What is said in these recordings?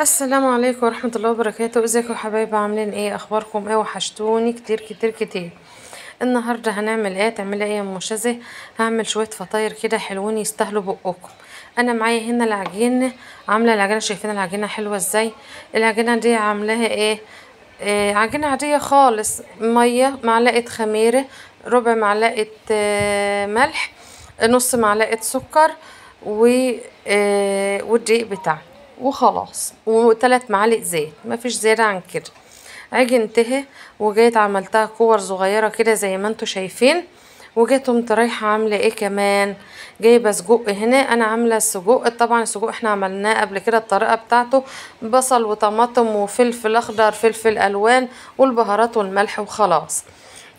السلام عليكم ورحمة الله وبركاته. ازيكم يا حبايبي، عاملين ايه؟ اخباركم ايه؟ وحشتوني كتير كتير كتير. النهارده هنعمل ايه؟ تعملي ايه يا ام شاذي؟ هعمل شوية فطاير كده حلوين يستاهلوا بقكم. انا معايا هنا العجينة، عامله العجينة، شايفين العجينة حلوة ازاي؟ العجينة دي عاملاها ايه؟ عجينه عادية خالص، مية، معلقه خميره، ربع معلقه ملح، نص معلقه سكر، والدقيق بتاعنا وخلاص، و3 معالق زيت، مفيش زيادة عن كده. عجنتها وجيت عملتها كور صغيرة كده زي ما انتوا شايفين. وجيت قمت رايحة عامله ايه كمان؟ جايبه سجق هنا، انا عامله السجق، طبعا السجق احنا عملناه قبل كده الطريقة بتاعته، بصل وطماطم وفلفل اخضر، فلفل الوان، والبهارات والملح وخلاص.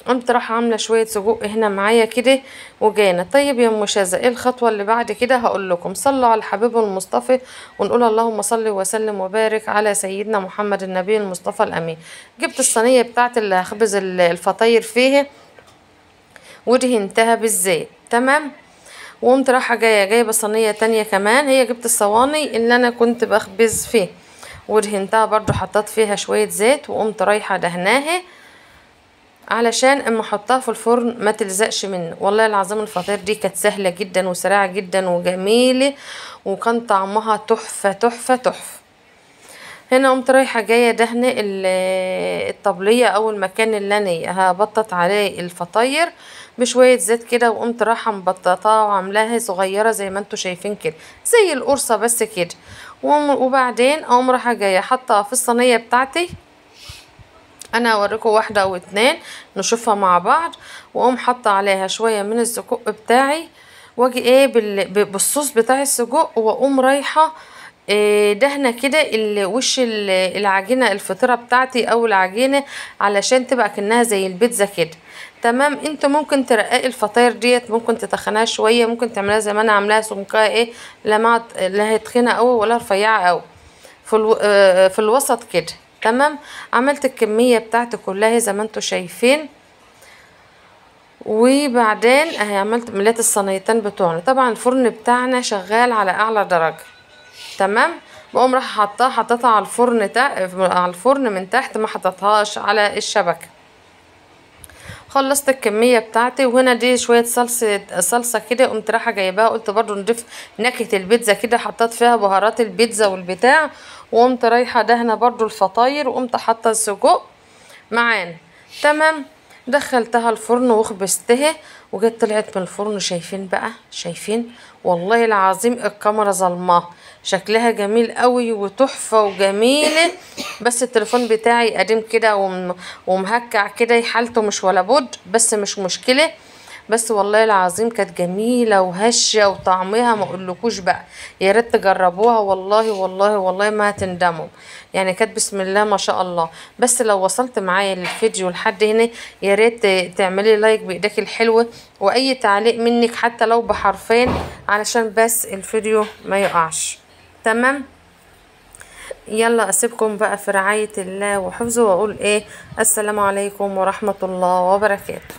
قمت رايحة عامله شوية سجق هنا معايا كده وجانا. طيب يا ام شاذة ايه الخطوة اللي بعد كده؟ هقول لكم. صلوا على الحبيب المصطفى ونقول اللهم صل وسلم وبارك على سيدنا محمد النبي المصطفى الامين. جبت الصينية بتاعت اللي هخبز الفطاير فيها ودهنتها بالزيت، تمام. وقمت رايحة جايبه صينية تانية كمان، هي جبت الصواني اللي انا كنت بخبز فيه ودهنتها برضو، حطيت فيها شوية زيت وقمت رايحة دهناها علشان اما احطها في الفرن ما تلزقش منه. والله العظيم الفطاير دي كانت سهلة جدا وسريعة جدا وجميلة، وكان طعمها تحفة تحفة تحفة. هنا قمت رايحة جاية دهنه الطبلية او المكان اللي انا هبطط عليه الفطاير بشوية زيت كده، وقمت رايحة مبططاها وعاملاها صغيرة زي ما انتوا شايفين كده، زي القرصه بس كده. وبعدين اقوم رايحة جاية حاطه في الصينية بتاعتي، انا اوريكم واحدة او اتنين نشوفها مع بعض. واقوم حاطه عليها شوية من السجق بتاعي، واجي ايه بالصوص بتاع السجق، واقوم رايحة إيه دهنه كده وش العجينة الفطيره بتاعتي او العجينة، علشان تبقى كأنها زي البيتزا كده، تمام. انتوا ممكن ترققي الفطاير ديت، ممكن تتخناها شوية، ممكن تعملها زي ما انا عاملاها سمكها ايه، لا لا هي تخينة قوي ولا رفيعة قوي، في الوسط كده، تمام. عملت الكمية بتاعتي كلها زي ما انتوا شايفين. وبعدين اهي عملت مليت الصينيتين بتوعنا. طبعا الفرن بتاعنا شغال على اعلى درجه، تمام. بقوم راح حطيتها على الفرن على الفرن من تحت، ما حطيتهاش على الشبكة. خلصت الكمية بتاعتي. وهنا دي شوية صلصه كده، قمت رايحة جايباها، قلت برضو نضيف نكهة البيتزا كده، حطيت فيها بهارات البيتزا والبتاع، وقمت رايحة دهنه برضو الفطاير، وقمت حاطه السجق معانا، تمام. دخلتها الفرن وخبزتها، وجت طلعت من الفرن. شايفين بقى؟ شايفين؟ والله العظيم الكاميرا ظلمه، شكلها جميل قوي وتحفه وجميلة، بس التليفون بتاعي قديم كده ومهكع كده، حالته مش ولا بد، بس مش مشكلة. بس والله العظيم كانت جميلة وهشه وطعمها ما اقولكوش بقى، يا ريت تجربوها، والله والله والله ما هتندموا. يعني كانت بسم الله ما شاء الله. بس لو وصلت معايا للفيديو لحد هنا، يا ريت تعملي like بايدك الحلوة، واي تعليق منك حتى لو بحرفين، علشان بس الفيديو ما يقعش، تمام. يلا اسيبكم بقى في رعاية الله وحفظه، واقول ايه، السلام عليكم ورحمة الله وبركاته.